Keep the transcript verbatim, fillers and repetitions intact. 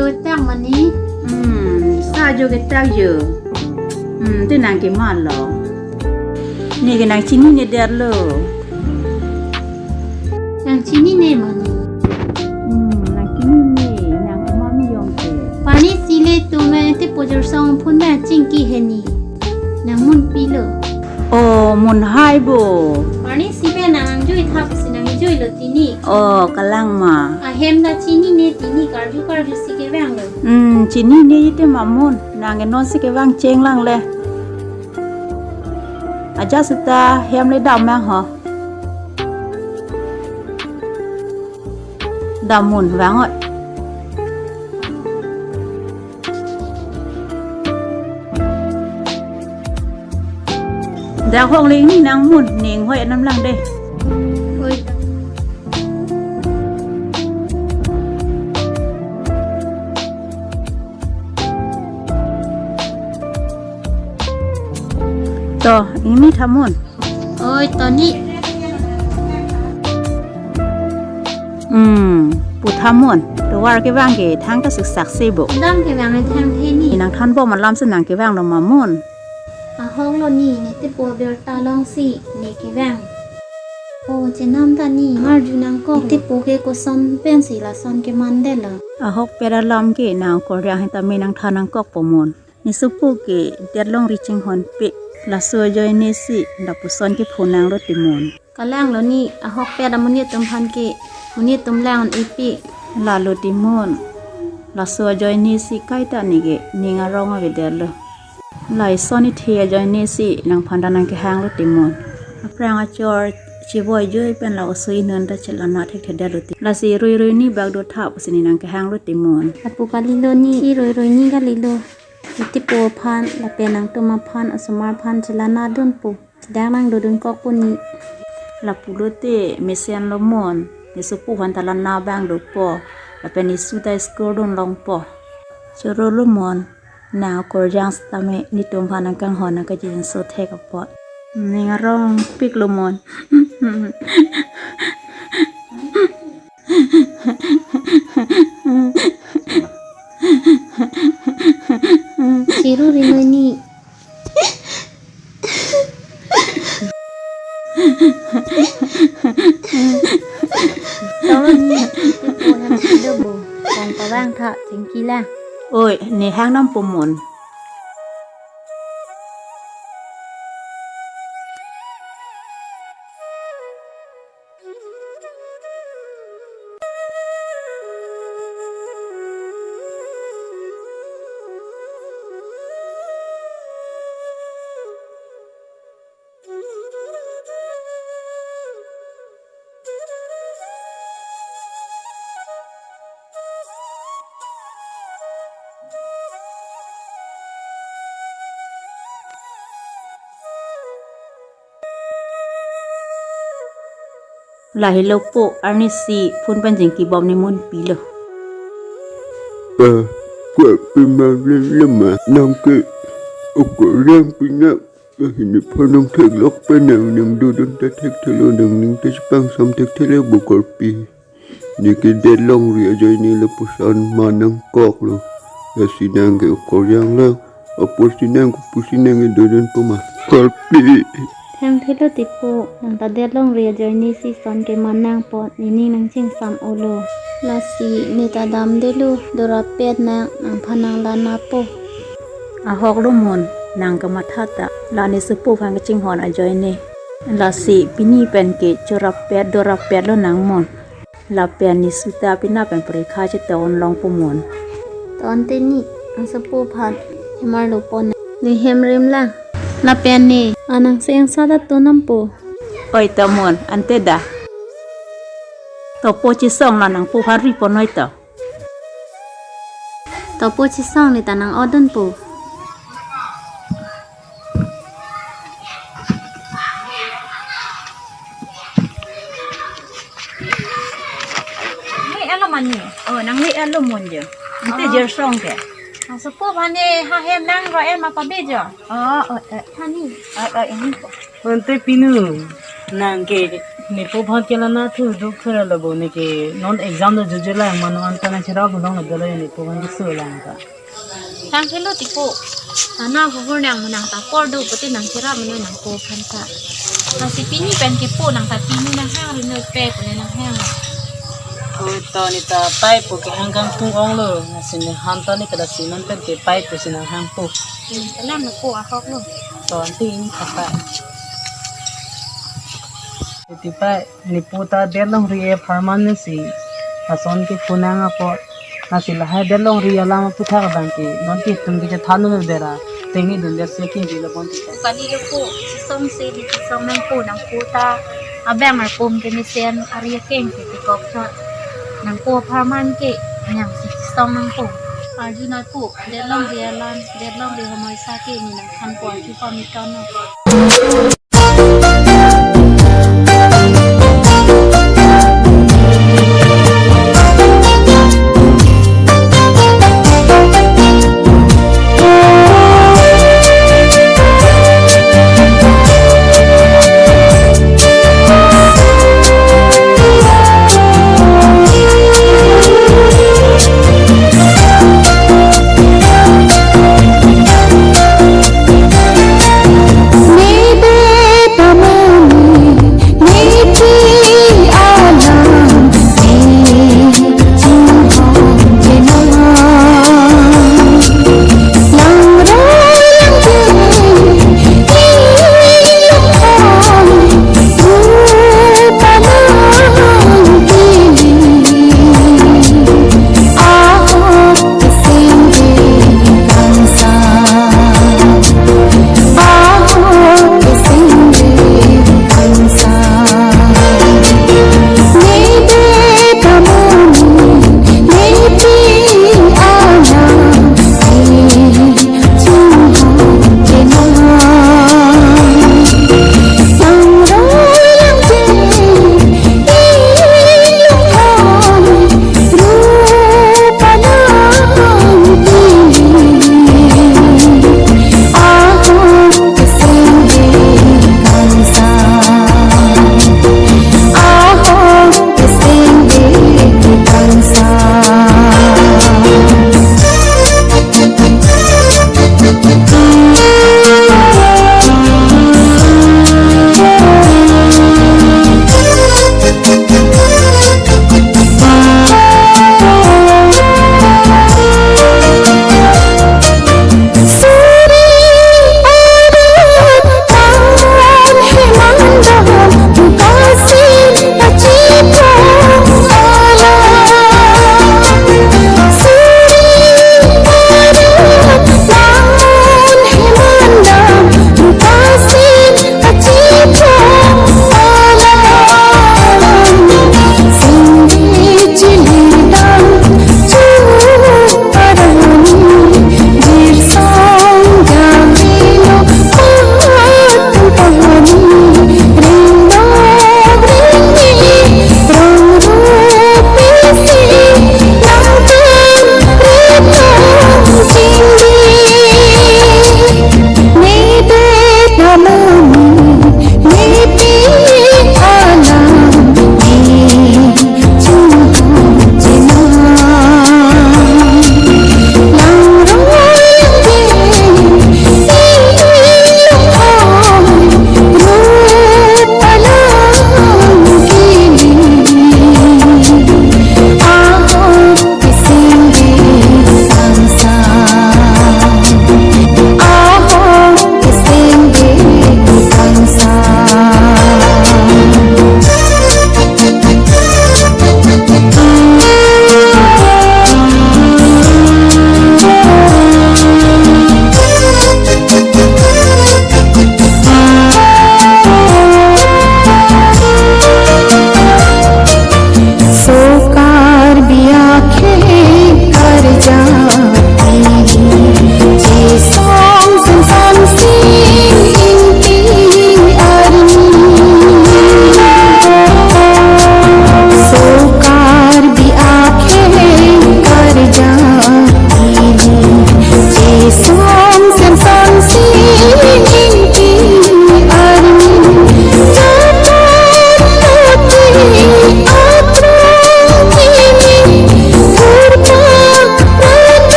Ketak mani. Hmm, sa jo ketak jo. Hmm, te nang kemalo. Ne ke nang chinine detlo. Nang chinine mani. Hmm, nang chinine, nang kemami jong ke. Pani sile tume te pojor song phun na chingki heni. Nang mun pilo. Oh, mun hai bo. Pani sibe nang jui thap si nang jui lo tini. Oh, kalang ma. Ahem ta chinine tini karju karju si kevang lo. Hmm, chinine ite ma mun. Nang ke non si kevang cheng lang le. Aja seta hem le dam mang ho. Dam mun vang oi. Dak hong ling ni nang mun ning hoi anam lang de. Hoi. To, ingni tha mun. Oi, to ni. Hmm, pu tha mun. Tovar kevang ke thang ta suksak se bo. Dam kevang thang the ni. Nang than bom alam si nang kevang lo ma mun. Ahok lo ni, ne te po birta long si ne kevang. O chenam ta ni, marju nangkok. Ne te po ke koson pensi lason keman detlo. Ahokpet alam ke nang korjang heta me nang than nangkok po mun. Ne sopo ke det longri chinghon pe. Laso ajoine si lapuson ke phonang lo ti mun. Kalang lo ni, ahokpet amonit atum aphan ke, monit atum lang-un-e pe. Lalo ti mun. Laso ajoine si kaita ne ke ning arong avedetlo. Lason ithe ajoine si nangphan ta nang kehang lo ti mun. Aphrang achor chevoi joi pen la oso inun ta chelana thekthedetlo ti. Lasi rui rui ni bak do tha pusi ne nang kehang lo ti mun. Lapu kalilo ni, si rui rui ni kalilo. Ne te po aphan, lapen nangtum aphan, osomar aphan chelana dunpo. Chedang nang dodun kok po ni. Lapu lote mesen lo mun. Ne sopo aphan ta lana abang dopo. Lapen ne su ta school dun longpo. Choro lo mun. Nang korjang sitame netum aphan nangkanghon nangkajinso thek apot. Ning arong pik lo mun. Chiru rinoi ni. Tolo ni, ipo hem do bo. Kong pavang tha, chingki lang. Oi, ne hang nam po mun. Lahelo po arnisi phone pen jingki bom ne mun pilo. Pa, kwa pima lelema nang ke ukurang pina. Ahin phone nang theklok pen nang nang dodun ta thekthelo nang ning ta chepangsam thekthelo bo korpi. Ne ke det longri ajoine lapuson man nangkok lo. Lasi nang ke ukurang lang. Apor si nang kopusi nang dodun puma. Korpi. Thengthelo ti po, nang ta det longri ajoine si son keman nangpo, nening nang chingsam olo. Lasi ne ta damdelo, dorapet nang, nangphan nang lana po. Ahok lo mun, nang kamatha ta, la ne sopo aphan kachinghon ajoine. Lasi pini pen ke chorapet, dorapet lo nang mun. Lapen ne su ta pina pen porikha chetong longpo mun. Ton te ni, nang sopo aphan hemar lo pon. Ne hem rem lang. Lapen ne, anang se angsa ta to nampo. Oi to mun, ante da. To po chesong la nangpo aphan ri pon oi to. To po chesong ne ta nang odun po. Nang le alo mani. Oh, nang le alo mun jo. Ante Oh. Jersong ke. Nang sopo aphan ne ha hem nang ro em apa be jo. Oh, oh, eh. Hani. Oh, oh, ini ko. Ante pinu. Nang ke. Nepo aphan ke la nangthu duk thura labo, neke non exam do juje lang mano, anta nangcherap longlo, dolo nepo aphan keso lang ta. Tang helo tipo. Tana hubur nang menang ta por do pute nangcherap meno nangpo aphan ta. Lasi pini pen kepo nang ta, pini nanghang ri noi pe pune nanghang. Oi to, ne ta pei po kehang kangtung onglo, lasi ne han to ne pada si non pen ke pei po si nanghangpo. Hmm, kalang lo po ahok lo. To anti ini kata. Tipa nepo ta det longri apharman si lason ke punang apot, lasi lahai det longri alam aphuthak abang ke non ke tum ke chethan nu bera, tengni dun der se ke jilo pon tipa. Kali lo po, chisong se di chisong nangpo, nangpo ta abang arpum ke mesen ari akeng ke tikok chot. Nangpo apharman ke nang si chisong nangpo. Arjun apo, det longri alam, det longri homoi sa ke ne nangthanpo, arju pamit kano.